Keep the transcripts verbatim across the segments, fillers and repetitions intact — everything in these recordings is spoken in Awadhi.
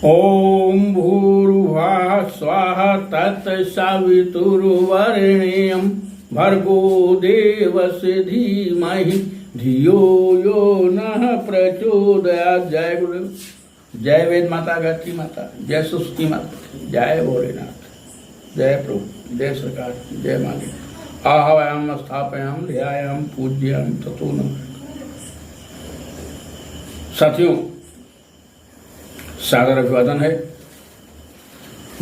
ओम भूर्भुवः स्वः तत्सवितुर्वरेण्यं भर्गो देवस्य धीमहि धियो यो नः प्रचोदयात्। जय गुरुदेव, जय वेद माता, गायत्री माता, जय सरस्वती माता, जय भोलेनाथ, जय प्रभु, जय सरकार, जय मालिक। आह्वयाम स्थापयाम ध्यायाम पूज्याम ततो नमः। साथियों, सादर अभिवादन है।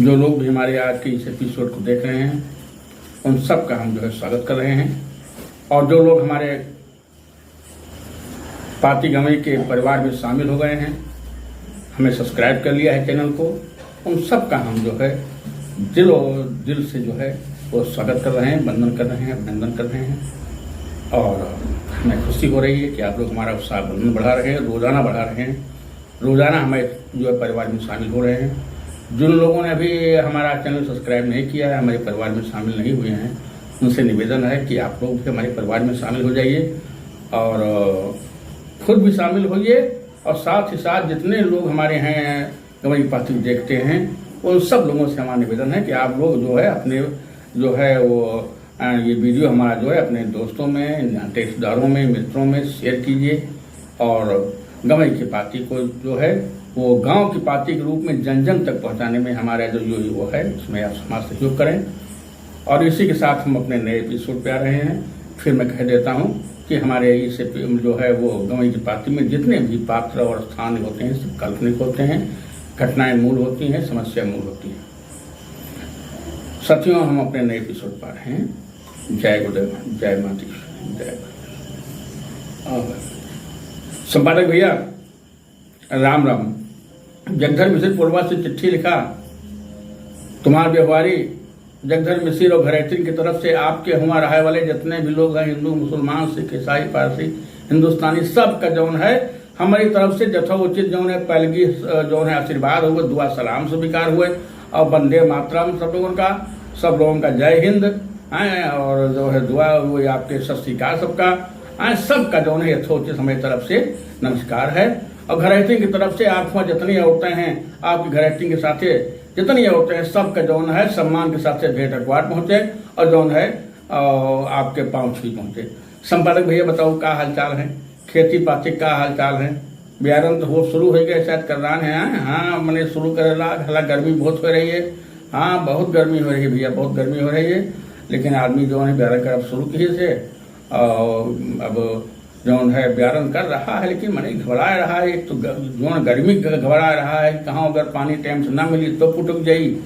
जो लोग भी हमारे आज के इस एपिसोड को देख रहे हैं, उन सब का हम जो है स्वागत कर रहे हैं। और जो लोग हमारे पाती गंवई के परिवार में शामिल हो गए हैं, हमें सब्सक्राइब कर लिया है चैनल को, उन सब का हम जो है दिलो दिल से जो है वो स्वागत कर रहे हैं, वंदन कर रहे हैं, अभिनंदन कर रहे हैं। और हमें खुशी हो रही है कि आप लोग हमारा उत्साह बढ़ा रहे हैं, रोजाना बढ़ा रहे हैं। रोजाना हमें जो है परिवार में शामिल हो रहे हैं। जिन लोगों ने अभी हमारा चैनल सब्सक्राइब नहीं किया है, हमारे परिवार में शामिल नहीं हुए हैं, उनसे निवेदन है कि आप लोग भी हमारे परिवार में शामिल हो जाइए और, अ, खुद भी शामिल होइए और साथ ही साथ जितने लोग हमारे हैं, हमारी पाती देखते हैं, उन सब लोगों से हमारा निवेदन है कि आप लोग जो है अपने जो है वो अ, ये वीडियो हमारा जो है अपने दोस्तों में, रिश्तेदारों में, मित्रों में शेयर कीजिए और गंवई की पाती को जो है वो गांव की पाती के रूप में जन जन तक पहुंचाने में हमारा जो, जो वो है उसमें आप हमारा सहयोग करें। और इसी के साथ हम अपने नए एपिसोड पे आ रहे हैं। फिर मैं कह देता हूँ कि हमारे इस एपि-, जो है वो गंवई की पाती में जितने भी पात्र और स्थान होते हैं सब काल्पनिक होते हैं, घटनाएं मूल होती हैं, समस्या मूल होती हैं। साथियों, हम अपने नए एपिसोड पा रहे हैं। जय गुरुदेव, जय माता दी, जय गुरुदेव। और संपादक भैया, राम राम। जगधर मिसिर पुरवा से चिट्ठी लिखा, तुम्हार व्यवहारी जगधर मिसिर और घरैतिन की तरफ से आपके हुआं रहे वाले जितने भी लोग हैं, हिंदू, मुसलमान, सिख, ईसाई, पारसी, हिंदुस्तानी, सब का जौन है हमारी तरफ से यथोचित जौन है पैलगी, अ, जौन है आशीर्वाद हुए, दुआ सलाम स्वीकार हुए और वंदे मातरम सब लोगन का, सब लोगन का जय हिंद, हैं, और जो है दुआ वो आपके सत श्री अकाल सबका, हैं, सबका जौन है यथोचित हमारी तरफ से नमस्कार है। और घरैतिन की तरफ से आप हुआं जितनी औरतें हैं, आपकी घरैतिन के साथे जितनी औरतें हैं, सबका जौन है सम्मान के साथ से भेंट अखबार पहुँचे और जौन है, अ, आपके पाँव छुई पहुँचे। संपादक भैया बताओ का हालचाल है, खेती पाती का हालचाल है? बियारन तो हो शुरू होइ गए शायद कर रहा है। हाँ, हाँ, मने शुरू करे लाग, हालांकि गर्मी बहुत हो रही है। हाँ, बहुत गर्मी हो रही है भैया, बहुत गर्मी हो रही है, लेकिन आदमी जौन है बियारन करब शुरू किए से। और अब जौन है बियारन कर रहा है, लेकिन मने घबरा रहा है। एक तो ग-, जौन गर्मी घ-, घबरा रहा है, कहाँ अगर पानी टाइम से ना मिली तो पुटक जाई,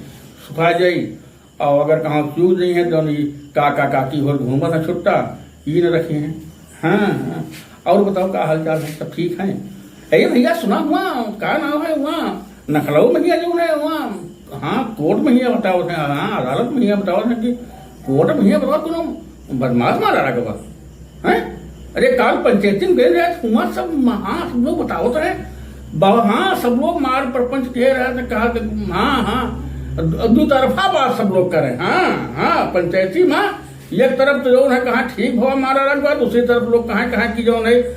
सुखा जाई। और अगर कहाँ चूक जाई है तो ई काका काकी होर घूमत है छुट्टा, ई न रखी हैं। हाँ, हाँ। और बताओ का हाल चाल है, सब ठीक है? अरे भैया सुना हुआ, का नाम है हुआ, नखलऊ में भैया जौन है हुआ, हाँ कोर्ट में भैया बताओ थे, हाँ अदालत में भैया बताओ थे कि कोर्ट में भैया बताओ तुम बदमाश मारा रहा हैं? अरे काल पंचायती में गए रहे, हुआ सब हाँ सब लोग बताओ तो है, हाँ सब लोग मार प्रपंच किए रहे थे, कहा कि हाँ हाँ दो तरफा बात सब लोग करें। हाँ हाँ पंचायती में एक तरफ तो जौन है कहाँ ठीक भवा मारा रहा बा, दूसरी तरफ लोग कहाँ कहाँ की जौन है, अ,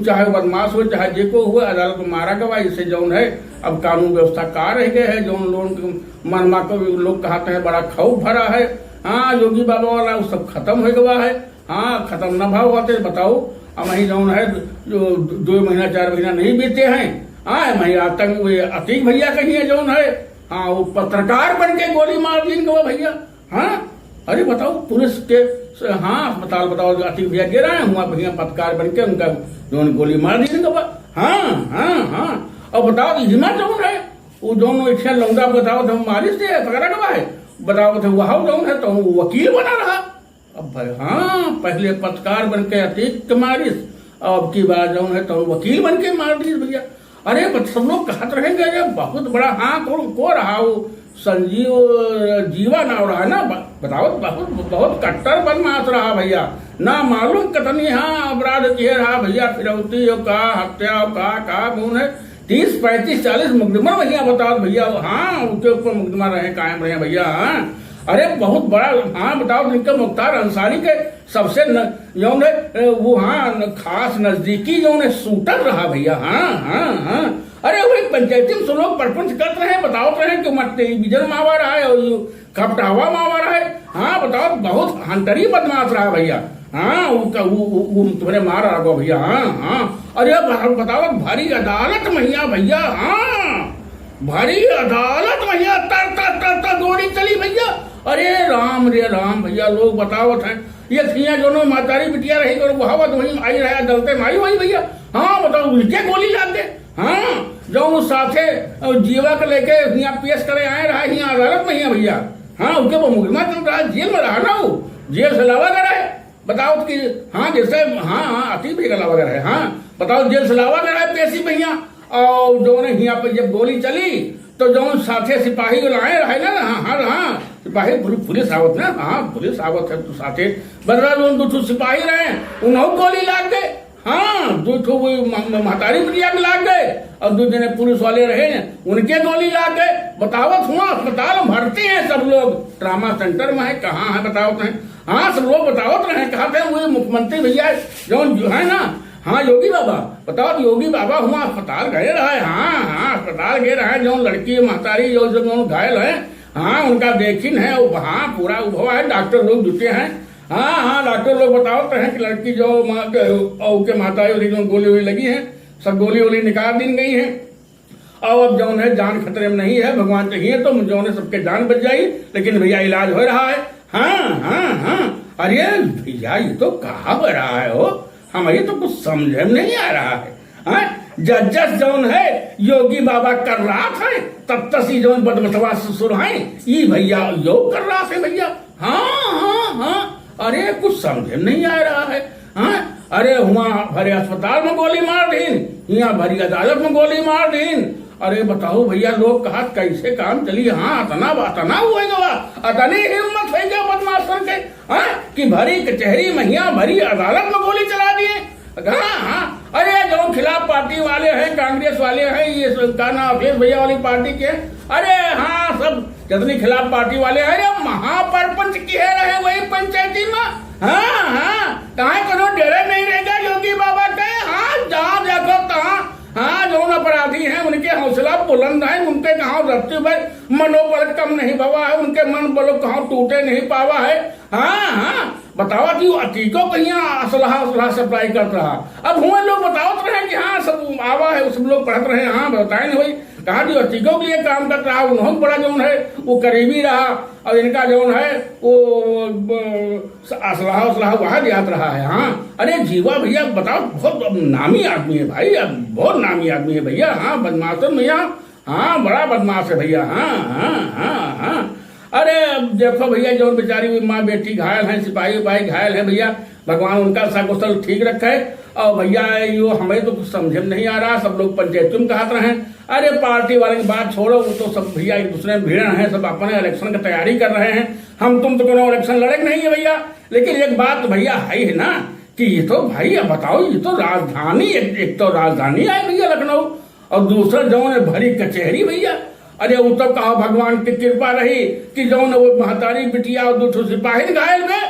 चाहे बदमाश हो चाहे जे को हुआ अदालत में मारा गवा। इससे जौन है अब कानून व्यवस्था का रह गए है, जौन लोग मनमा को लोग कहते हैं बड़ा खौफ भरा है। हाँ योगी बाबा वाला वो सब खत्म हो गवा है। हाँ खत्म न भाव होते बताओ। अब वही जौन है जो दो महीना चार महीना नहीं बीते हैं, हाँ वही आतंक वो अतीक भैया कहीं है जौन है, हाँ वो पत्रकार बन के गोली मार दी इनको भैया। हाँ अरे बताओ पुलिस के हाँ अस्पताल बताओ जो अतीक भैया गिरा है हुआ भैया पत्रकार बन के उनका जौन गोली मार दी इनको। हाँ हाँ हाँ। और बताओ हिम्मत जौन है वो जौन एक लौंडा बताओ तो मारिस दे पकड़ा गवा है, बताओ तो वहाँ जौन है तो वकील बना रहा। अब भाई, हाँ, पहले पत्रकार बन के अतीक के मारिस, अब की बार जौन है तो वकील बन के मार दिस भैया। अरे बस सब लोग कहत रहेंगे, अरे बहुत बड़ा, हाँ, कौन को रहा वो संजीव जीवा नाव रहा ना, ब-, बताओ, बहुत बहुत कट्टर बदमाश रहा भैया। ना मालूम कितनी हाँ अपराध किए रहा भैया, फिरौती हो का, हत्या हो का, का कौन है, तीस पैंतीस चालीस मुकदमा भैया बताओ भैया। हाँ उनके ऊपर मुकदमा रहे कायम रहे भैया। हाँ अरे बहुत बड़ा। हाँ बताओ इनके मुख्तार अंसारी के सबसे न, जौन है वो हाँ न, खास नजदीकी जौन है शूटर रहा भैया। हाँ हाँ हाँ। अरे वही पंचायती में सब लोग परपंच करत रहे, बतावत रहे कि मत टेलीविजन में आवा रहा है और यू खपटावा में आवा रहा है। हाँ, बताओ, बहुत हंतरी बदमाश रहा भैया। हाँ, वो का-, वो, वो, वो तुम्हारे मार रहा भैया। हाँ, हाँ। अरे ब-, बताओ, भरी अदालत महिया भैया। हाँ, भरी अदालत महिया, तर, तर, तर, तर गोली चली भैया। अरे राम रे राम भैया, लोग बतावत हैं, ये थिया जोनो महतारी बिटिया रही, और वहावत वहीं आई रहा, अदालते में आई हुई भैया। हाँ, बताओ, उनके गोली लाग गए। हाँ, जो उस साथे, अ, जीवा के लेके हियाँ पेश करे आए रहा, हियाँ अदालत में हियाँ भैया। हाँ, उनके वो मुकदमा चल रहा, जेल में रहा ना वो, जेल से लावा गया है। बताओ कि, हाँ, जैसे, हाँ, हाँ, अतीक भैया का लावा गया है, हाँ, बताओ, जेल से लावा गया है पेशी में हियाँ, और जो ने हियाँ पे जब गोली चली, तो जो साथे सिपाही लाए रहे ना, हाँ, हाँ, हाँ, सिपाही, पुलि-, पुलिस आवत ना, हाँ, पुलिस आवत है, तो साथे, बदला जो दो ठो सिपाही रहे, उन्हों गोली लाग गए। हाँ, दो ठो वो म-, म-, महतारी बिटिया के लाग गए और दो जने पुलिस वाले रहे, उनके गोली लाग गए। बतावत हुआ अस्पताल में भर्ती हैं सब लोग, ट्रामा सेंटर में है, कहाँ है बतावत हैं। हाँ, सब लोग बतावत रहे, कहा थे वो मुख्यमंत्री भैया जौन जो है ना, हाँ, योगी बाबा, बताओ, योगी बाबा हुआ अस्पताल गए रहे। हाँ, हाँ, अस्पताल गए रहे, जौन लड़की महतारी जो, जो जौन घायल है, हाँ, उनका देखिन है, वो, हाँ, पूरा उभवा है, डॉक्टर लोग जुटे हैं। हाँ, हाँ, डॉक्टर लोग बतावत रहे कि लड़की जो माँ के, और के माता है, उनकी जो गोली वोली लगी है, सब गोली वोली निकाल दीन गई है। और अब जौन है, जान खतरे में नहीं है, भगवान चाहिए तो जौन है, सबके जान बच जाई, लेकिन भैया, इलाज हो रहा है। हाँ, हाँ, हाँ। अरे भैया, ये तो कहा हो रहा है हो, हमारी तो कुछ समझ में नहीं आ रहा है। हाँ? जस जस जौन है, योगी बाबा कर रहा था, तब तस ही जौन बदबसवा ससुर हैं, ई भैया यो कर रहा है भैया। हाँ, हाँ, हाँ। अरे, कुछ समझ में नहीं आ रहा है। हाँ? अरे, हुआ भरे अस्पताल में गोली मार दीन, हियाँ भरी अदालत में गोली मार दीन। अरे, बताओ भैया, लोग कहा कैसे काम चली? हाँ, अतना, अतना हुए गवा, अतनी हिम्मत हुई गवा बदमाशन के, हाँ? कि भरी कचहरी में, हियाँ भरी अदालत में गोली चला दिए। हाँ, हाँ। अरे, जो खिलाफ पार्टी वाले हैं, कांग्रेस वाले हैं, ये सब का नाम, अखिलेश भैया वाली पार्टी के, अरे हाँ, सब जितनी खिलाफ पार्टी वाले हैं, अरे महापरपंच किहे रहे वही पंचायती में। हाँ, हाँ, कहाँ कोनो डरे नहीं रहेगा योगी बाबा के। हाँ, जहाँ देखो तहाँ, हाँ, जौन अपराधी हैं, उनके हौसला बुलंद है, उनके कहाँ धरती पर मनोबल कम नहीं भवा है, उनके मन बल कहाँ टूटे नहीं पावा है। हाँ, हाँ, बतावा कि वो अतीको कहिया असलहा, असलहा सप्लाई करत रहा। अब हुआ लोग बतावत रहे कि हाँ, सब आवा है, सब लोग पढ़त रहे, हाँ, बताए नहीं भाई, कहा कि अतीको के लिए काम करत रहा, उन्होंने बड़ा जौन है, वो करीबी रहा, और इनका जौन है, वो, वो, असलहा, असलहा वहाँ दियात रहा है। हाँ, अरे जीवा भैया, बताओ, बहुत नामी आदमी है भाई, अब बहुत नामी आदमी है भैया। हाँ, बदमाशन भैया, हाँ, बड़ा बदमाश है भैया। हाँ, हाँ, हाँ, हाँ। अरे, अब देखो भैया, जौन बेचारी हुई माँ बेटी घायल हैं, सिपाही उपाही घायल हैं भैया, भगवान उनका सकुशल ठीक रखे। और भैया, यो हमें तो कुछ समझ में नहीं आ रहा, सब लोग पंचायतों में कहत रहे। अरे, पार्टी वाले की बात छोड़ो, वो तो सब भैया एक दूसरे में भिड़े हैं, सब अपने इलेक्शन की तैयारी कर रहे हैं। हम तुम तो कोनो इलेक्शन लड़े के नहीं है भैया, लेकिन एक बात तो भैया है ही ना कि ये तो भाई, अब बताओ, ये तो राजधानी, एक, एक तो राजधानी है भैया लखनऊ, और दूसरा जौन है भरी कचहरी भैया। अरे, वो तो कहा भगवान की कृपा रही कि जौन वो महतारी बिटिया और दो ठो सिपाही घायल में।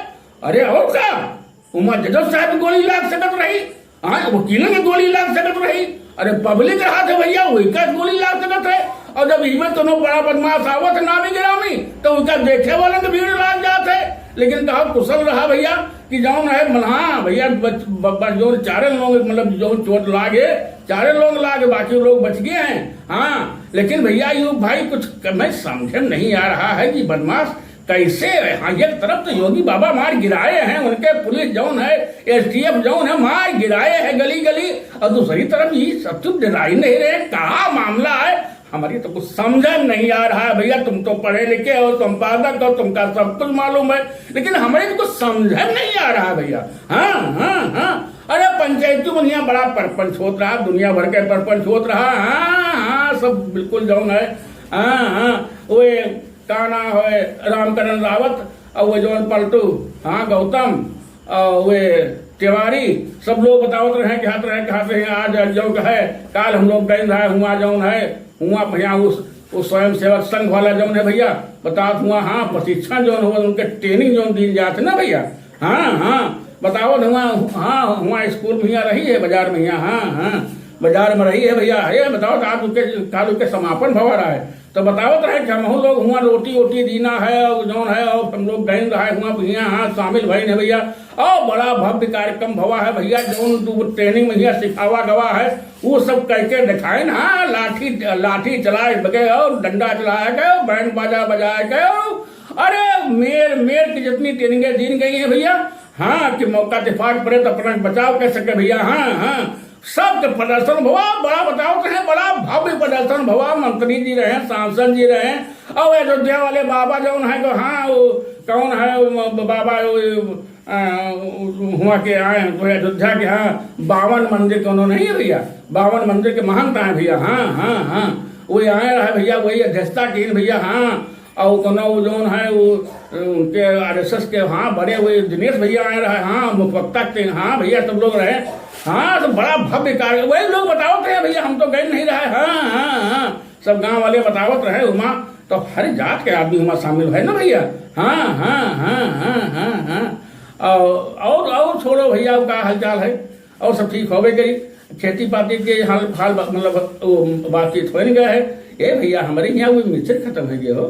अरे, और का? उमा जजो साहब गोली लाग सकत रही, हाँ, वकीलन के गोली लाग सकत रही। अरे, पब्लिक रहा थे भैया, वही का गोली लाग सकत है। और जब इमे कोनो बड़ा बदमाश आवत नामी गिरामी, तो उनका देखे वाले के भीड़ लाग जात है। लेकिन कहा कुशल रहा भैया कि जौन है, मतलब, हाँ भैया, बच-, ब-, ब-, जौन चारे लोग, मतलब, जौन चोट लागे, चारे लोग लागे, बाकी लोग बच गए हैं। हाँ, लेकिन भैया, यू भाई, कुछ क-, मैं समझे में नहीं आ रहा है कि बदमाश कैसे, हाँ, एक तरफ तो योगी बाबा मार गिराए हैं, उनके पुलिस जौन है, एसटीएफ जौन है, मार गिराए हैं गली गली, और दूसरी तरफ ये सब चुप डराई नहीं रहे, कहा मामला है, हमारी तो कुछ समझ में नहीं आ रहा है भैया। तुम तो पढ़े लिखे हो, संपादक हो, तुमका सब कुछ मालूम है, लेकिन हमारे तो कुछ समझ में नहीं आ रहा है भैया। हाँ, हाँ, हाँ। अरे, पंचायती में यहाँ बड़ा परपंच होत रहा, दुनिया भर के परपंच होत रहा। हाँ, हाँ, सब बिल्कुल जौन है। हाँ, हाँ, वो का नाम है, रामकरण रावत, और वो जौन पलटू, हाँ, गौतम, और वे तिवारी, सब लोग बतावत रहे, कहत रहे, कहत रहे, आज, आज जौन है, काल हम लोग गए रहे, हुआ जौन है, हुआ भैया उस, उस स्वयं सेवक संघ वाला जौन है भैया, बतावत हुआ, हाँ, प्रशिक्षण जौन हुआ, उनके ट्रेनिंग जौन दीन जात है ना भैया, हाँ, हाँ, बतावत हुआ, हाँ, हुआ स्कूल में हियाँ रही है, बाजार में हियाँ, हाँ, हाँ। बाजार में रही है भइया। अरे बताओ, तो आज उनके, काल उनके समापन भवा रहा है, तो बतावत रहे कि हमहू लोग हुआ रोटी वोटी दीना है, और जौन है, और हम लोग गइन रहा है हुआ भइया, हाँ, शामिल भइन है भइया। और बड़ा भव्य कार्यक्रम भवा है भइया, जौन तू ट्रेनिंग में भइया सिखावा गवा है, वो सब करके दिखाए ना, हाँ, लाठी, लाठी चलाए गए और डंडा चलाया गए, बैंड बाजा बजाया गए। अरे मेर मेर की जितनी ट्रेनिंगें दीन गई हैं भइया, हाँ, कि मौका इत्तेफाक पड़े तो अपना बचाव कर सके भइया। हाँ, हाँ, सबके प्रदर्शन भवा, बड़ा बतावत रहे, बड़ा भव्य प्रदर्शन भवा। मंत्री जी रहे, सांसद जी रहे, और अयोध्या वाले बाबा जौन है, तो हाँ, वो कौन है, वो बाबा, वो, आ, हुआ के आए हैं, तो अयोध्या के, हाँ, बावन मंदिर के उन्होंने, नहीं है भइया, बावन मंदिर के महंत आए भइया। हाँ, हाँ, हाँ, वही आए रहे भइया, वही अध्यक्षता की भइया। हाँ, और कोनो वो जौन है, वो, उनके आरएसएस के, हाँ, बड़े हुए दिनेश भइया आए रहे, हाँ, मुखवक्ता के, हाँ, भइया, सब लोग रहे। हाँ, तो बड़ा भव्य कार्य, वही लोग बतावत रहे भइया, हम तो गए नहीं रहे। हाँ, हाँ, हाँ, सब गांव वाले बतावत रहे हुआ, तो हर जात के आदमी हुआ शामिल है ना भइया। हाँ, हाँ, हाँ, हाँ, हाँ, हाँ। और, और, और छोड़ो भइया, का हालचाल है? और सब ठीक होबे करी। खेती पाती के हाल, हाल बा-, मतलब, वो बातचीत हो नहीं गया है। ए भइया, हमरे यहाँ वो मिसिर खतम होइ गए हो।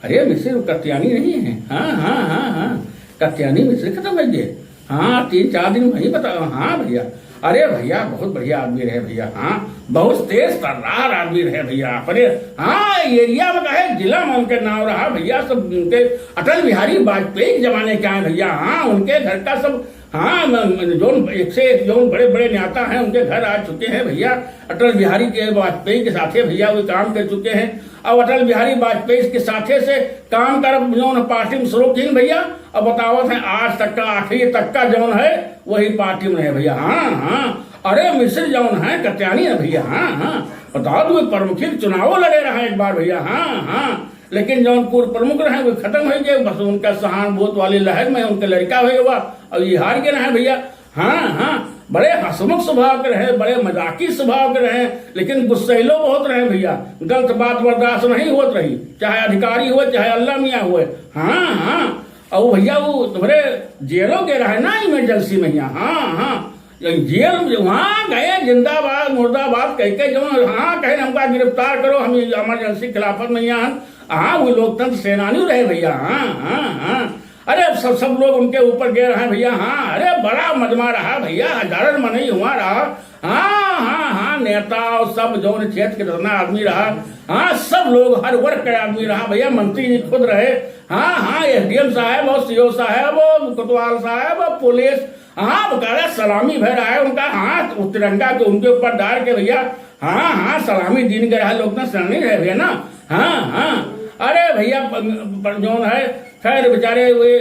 अरे मिसिर, वो कत्यानी नहीं है? हाँ, हाँ, हाँ, हाँ, कत्यानी मिसिर खतम होइ गए। हाँ, तीन चार दिन वहीं बता। हाँ भइया, अरे भइया, बहुत बढ़िया आदमी रहे भइया। हाँ, बहुत तेज तर्रार आदमी रहे भइया। अपने, हाँ, एरिया में कहे, जिला में उनके नाम रहा भइया। सब उनके अटल बिहारी वाजपेयी के जमाने के आए भइया। हाँ, उनके घर का सब, हाँ, म-, म-, जौन एक से एक जौन बड़े बड़े नेता हैं, उनके घर आ चुके हैं भइया। अटल बिहारी के, वाजपेयी के साथे भइया वो काम कर चुके हैं। और अटल बिहारी वाजपेयी के साथे से काम कर जौन पार्टी में शुरू की भइया। अब बतावत हैं, आज तक का, आखिरी तक का जौन है, वही पार्टी में रहे भइया। हाँ, हाँ, अरे मिसिर जौन है, कत्यानी है भइया। हाँ, हाँ, बता दो, प्रमुखी के चुनावो लड़े रहा एक बार भइया। हाँ, हाँ, लेकिन जौन पूर्व प्रमुख रहे, वो खतम होइ गए। बस उनका सहानुभूत वाली लहर में उनके लड़का होइ गवा, और ये हार गए रहे भइया। हाँ, हाँ, बड़े हंसमुख स्वभाव के रहे, बड़े मजाकी स्वभाव के रहे, लेकिन गुस्सैलो बहुत रहे भइया। गलत बात बर्दाश्त नहीं होत रही, चाहे अधिकारी हुए, चाहे अल्लाह मियाँ हुए। हाँ, हाँ, और भइया वो तुम्हारे जेलो के रहे ना, इमरजेंसी में यहाँ। हाँ, हाँ, ये जेल में वहाँ गए, जिंदाबाद मुर्दाबाद कह के जो, हाँ, कहे हमका गिरफ्तार करो, हम ये इमरजेंसी खिलाफत में यहाँ। हाँ, वो लोकतंत्र सेनानी रहे भइया। हाँ, हाँ, हाँ, अरे अब सब, सब लोग उनके ऊपर गए रहे भइया। हाँ, अरे बड़ा मजमा रहा भइया, हजारन मनई हुआ रहा। हाँ, हाँ, हाँ, नेता और सब जौन क्षेत्र के जितना आदमी रहा, हाँ, सब लोग, हर वर्ग के आदमी रहा भइया, मंत्री जी खुद रहे। हाँ, हाँ, एसडीएम साहब और सीओ साहब और कोतवाल साहब और पुलिस, हाँ, बकायदा सलामी भय रहा है उनका। हाँ, वो तिरंगा के उनके ऊपर डाल के भइया, हाँ, हाँ, सलामी दीन के रहा लोग ना, सलामी रहे भइया ना। हाँ, हाँ, अरे भइया, प-, प-, जौन है, खैर बेचारे वे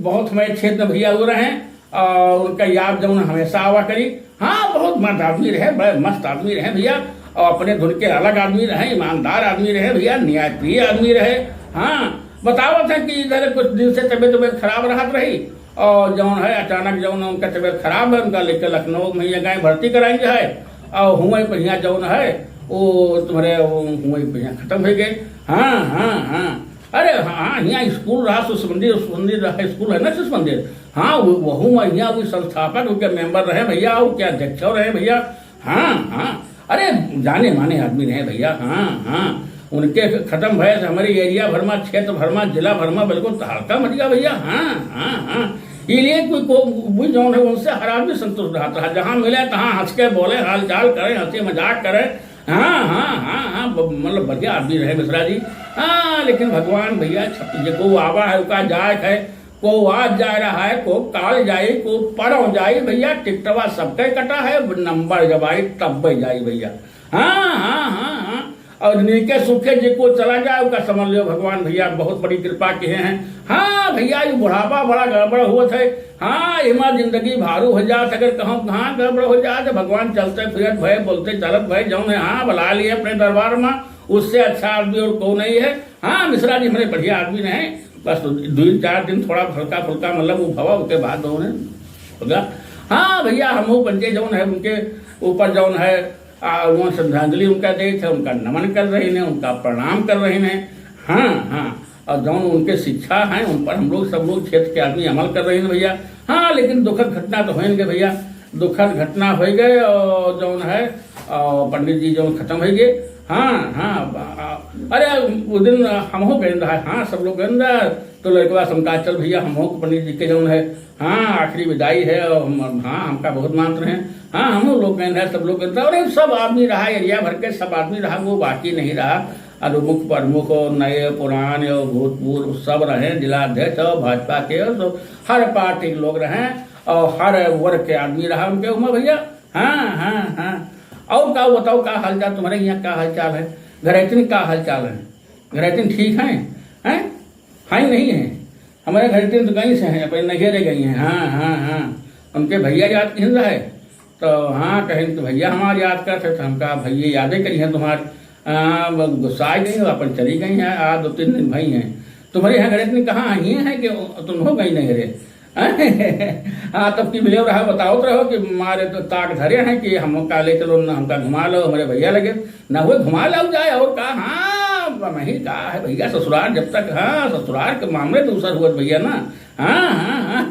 बहुत हमारे क्षेत्र में भइया वो रहे, और उनका याद जौन हमेशा आवा करी। हाँ, बहुत मस्त आदमी रहे, बड़े मस्त आदमी रहे भइया, और अपने धुन के अलग आदमी रहे, ईमानदार आदमी रहे भइया, न्यायप्रिय आदमी रहे। हाँ, बतावत है कि इधर कुछ दिन से तबीयत, तबीयत खराब रहत रही, और जौन है अचानक जौन उनका तबीयत खराब है, उनका लेके लखनऊ में ये गए भर्ती कराएंगे है, और हुए बढ़िया जौन है वो तुम्हारे वो हुए बढ़िया खतम होइ गए। हाँ, हाँ, हाँ, अरे हाँ, यहाँ स्कूल रहा, शिशु मंदिर, शिशु मंदिर रहा, स्कूल है ना शिशु मंदिर, हाँ, वो, वहू में यहाँ वो संस्थापक उनके मेंबर रहे भइया, वो क्या अध्यक्ष रहे भइया। हाँ, हाँ, अरे जाने माने आदमी रहे भइया। हाँ, हाँ, उनके खतम भय से हमारे एरिया भर में, क्षेत्र भर में, जिला भर में बिल्कुल तहलका मच गया भइया। हाँ, हाँ, हाँ, इलिए कोई को भी जौन है उनसे हर आदमी संतुष्ट रहत रहा, जहाँ मिले तहाँ हंस के बोले, हालचाल करे, हंसी मजाक करे। हाँ, हाँ, हाँ, हाँ, ब-, मतलब बढ़िया आदमी रहे मिश्रा जी। हाँ, लेकिन भगवान भइया छप-, जे को आवा है, ओका जाए है, को आज जा रहा है, को काल जाई, को परौं जाई भइया, टिकटवा सबके कटा है, नंबर जब आई तब जाई भइया। हाँ, हाँ, हाँ, हाँ, और नीके सूखे जे को चला जाए, ओका समझ लियो भगवान भइया बहुत बड़ी कृपा किहे हैं। हाँ भइया, ये बुढ़ापा बड़ा गड़बड़ होत है। हाँ, एमा जिंदगी भारू हो जात, अगर कहूँ कहाँ गड़बड़ हो जात, भगवान चलते फिरत भय, बोलते चलत भय, जौन है, हाँ, बुला लिए अपने दरबार में, उससे अच्छा आदमी और को नहीं है। हाँ, मिश्रा जी हमारे बढ़िया आदमी रहे, बस दो चार दिन थोड़ा हल्का फुल्का मतलब वो भवा, उसके बाद उन्हें होगा। हाँ भइया, हम वो पंचे जौन है, उनके ऊपर जौन है, आ, वो श्रद्धांजलि उनका देत है, उनका नमन कर रहे हैं, उनका प्रणाम कर रहे हैं। हाँ, हाँ, और जौन उनके शिक्षा हैं, उन पर हम लोग, सब लोग क्षेत्र के आदमी अमल कर रहे हैं भइया। हाँ, लेकिन दुखद घटना तो होएंगे भइया, दुखद घटना हो गए, और जौन है, और पंडित जी जौन खतम होइ गए। हाँ, हाँ, आ, आ, अरे, उ दिन हमहू गएन रहा, हाँ, सब लोग गएन रहा, तो लड़कवा समका चल भइया, हमहू के पंडित जी के जौन है, हाँ, आखिरी विदाई है, और हम, हाँ, हमका बहुत मानत रहे, हाँ, हमहू लोग गएन रहा, सब लोग गएन रहा, अरे, सब आदमी रहा, एरिया भर के सब आदमी रहा, वो बाकी नहीं रहा। अरे, मुख प्रमुख और नए पुराने और भूतपूर्व सब रहे, जिला अध्यक्ष और भाजपा के, और तो हर पार्टी के लोग रहे और हर वर्ग के आदमी रहा उनके उमा भइया। हाँ, हाँ, हाँ। और का बताओ, का हालचाल तुम्हरे हियाँ, का हालचाल है? घरैतिन का हालचाल है? घरैतिन ठीक हैं? हैं? हाँ, नहीं है? हमरे घरैतिन तो गई से हैं, अपने नैहरे गई हैं। हाँ, हाँ, हाँ। उनके भइया याद किहिन रहे, तो हाँ, कहिन कि भइया हमार याद करत है, तो हम कहा, "भइया यादे करिहैं तुम्हार।" आ, वो गुस्सा आ गई, वो अपन चली गई हैं। आ, दो तीन दिन भई हैं। तुम्हरे यहाँ घरैतिन कहाँ हैं कि तुम हो गई नैहरे? हाँ, तब की मिले रहा, बतावत रहो कि मारे तो ताक धरे हैं कि हम का ले चलो, न हमका घुमा लो, हमरे भइया लगे, ना हुए घुमा लाओ जाए, और का? हाँ, नहीं का है भइया, ससुरार जब तक, हाँ, ससुरार के मामले दूसर हुए भइया ना। हाँ, हाँ, हाँ।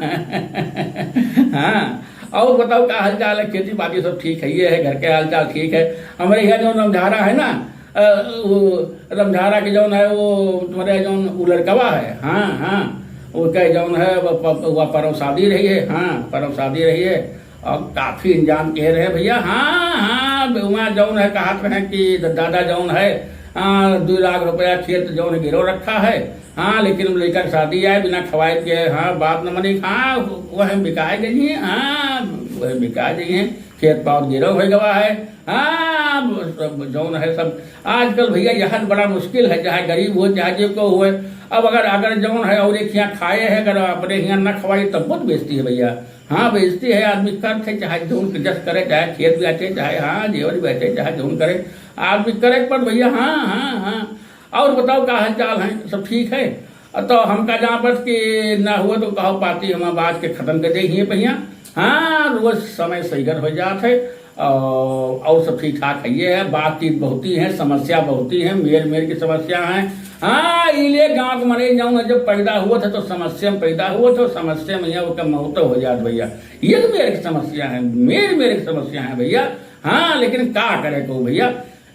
हाँ, और बताओ का हालचाल है? खेती बाड़ी सब ठीक है, ये है, घर के हालचाल ठीक है? हमरे यहाँ जो रमझारा है ना, अ, वो रमझारा के जौन है, वो तुम्हरे जौन वो लड़कवा है, हाँ, हाँ, वो कहे जौन है, वो प-, वो परम शादी रही है, हाँ, परम शादी रही है, और काफी इंतजाम किहे रहे भइया। हाँ, हाँ, वहाँ जौन है, कहत रहे कि द-, दादा जौन है, हाँ, दो लाख रुपया खेत जौन है, गिरव रखा है। हाँ, लेकिन लड़का के शादी आए, बिना खवाए के, हाँ, बात न मनी। हाँ, वह बिकाए गई है, हाँ, वह बिकाए गई है, खेत पावत गिरव हो गवा है। हाँ, सब जौन है, सब आजकल भइया, यहाँ बड़ा मुश्किल है, चाहे गरीब हो, चाहे जे को हुए। अब अगर, अगर जौन है, और एक यहाँ खाए है, अगर अपने यहाँ न खवाई, तब बहुत बेइज्जती है भइया। हाँ, बेइज्जती है, आदमी करत है, चाहे जौन जस करे, चाहे खेत बेचे, चाहे, हाँ, जेवर बेचे, चाहे जौन करे, आदमी करे, पर भइया, हाँ, हाँ, हाँ। और बताओ, का हाल चाल है? सब ठीक है? तो हमका जहाँ पर कि ना हुआ, तो कहो, पार्टी हम आज के खत्म कर दे हिये पहिया। हाँ, रोज समय सही घर हो जात है, और, और सब ठीक ठाक है, ये है, बातचीत बहुत ही है, समस्या बहुत ही है, मेर मेर की समस्या है। हाँ, इले गाँव के मरे जाऊँ, जब पैदा हुआ था तो समस्या में पैदा हुआ था, समस्या में यहाँ ओकर मौत हो जात भइया। ये तो मेर की समस्या है, मेर मेर की समस्या है भइया। हाँ, लेकिन का करे को भइया,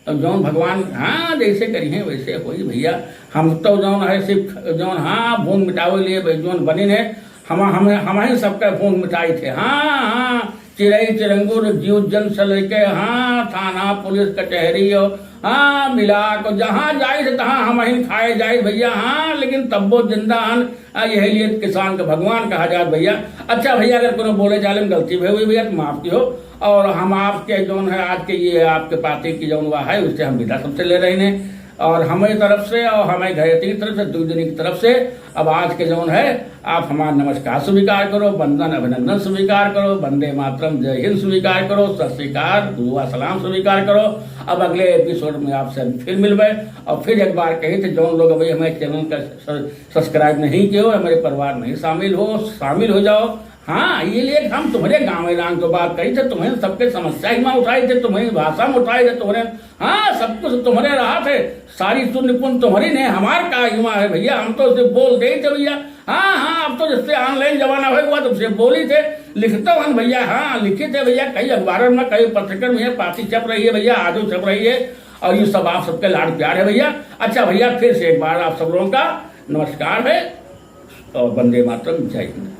अब जौन भगवान, हाँ, जैसे करिहैं वैसे होई भइया। हम तो जौन है सिर्फ जौन, हाँ, भूख मिटावे लिए भाई जौन बनिन है, हम, हम, हम ही सबका भूख मिटाई थे। हाँ, हाँ, चिरई चिरंगुर जीव जंत से लेके, हाँ, थाना पुलिस कचहरी और, हाँ, मिला को जहाँ जाई थे तहाँ हम ही खाए जाई भइया। हाँ, लेकिन तब्बो जिंदा हन। आ, यही लिए किसान का भगवान कहा जात भइया। अच्छा भइया, अगर कोनो बोले चाले में गलती भई हुई भइया, तो माफ किहो। और हम आपके जौन है, आज के ये आपके पार्टी की जौन हुआ है, उससे हम विदा सबसे ले रहे हैं। और हमारी तरफ से और हमारे घर की तरफ से, दो जने की तरफ से, अब आज के जौन है, आप हमारा नमस्कार स्वीकार करो, वंदन अभिनंदन स्वीकार करो, वंदे मातरम, जय हिंद स्वीकार करो, सत श्री अकाल, दुआ सलाम स्वीकार करो। अब अगले एपिसोड में आपसे हम फिर मिलबे। और फिर एक बार कही थे, जौन लोग अभी हमारे चैनल का स-, सब्सक्राइब नहीं कियो, हमारे परिवार में शामिल हो, शामिल हो जाओ। हाँ, ये लिए हम तुम्हरे गाँव एलान को बात करी थे, तुम्हें सबके समस्या ही में उठाई थे, तुम्हें भाषा में उठाई थे, तुम्हरे, हाँ, सब कुछ तुम्हरे रहा थे, सारी सुन निपुण तुम्हरी ने, हमार का युवा है भइया, हम तो सिर्फ बोल दे थे भइया। हाँ, हाँ, अब तो जैसे online जमाना हो गया, तुमसे बोली थे, लिखते हन भइया, हाँ, लिखी थे भइया, कई अखबारन में, कई पत्रिकन में ये पाती छप रही है भइया, आजो छप रही है, और ये सब आप सबके लाड़ प्यार है भइया। अच्छा भइया, फिर से एक बार आप सब लोगों का नमस्कार है और वंदे मातरम, जय हिंद।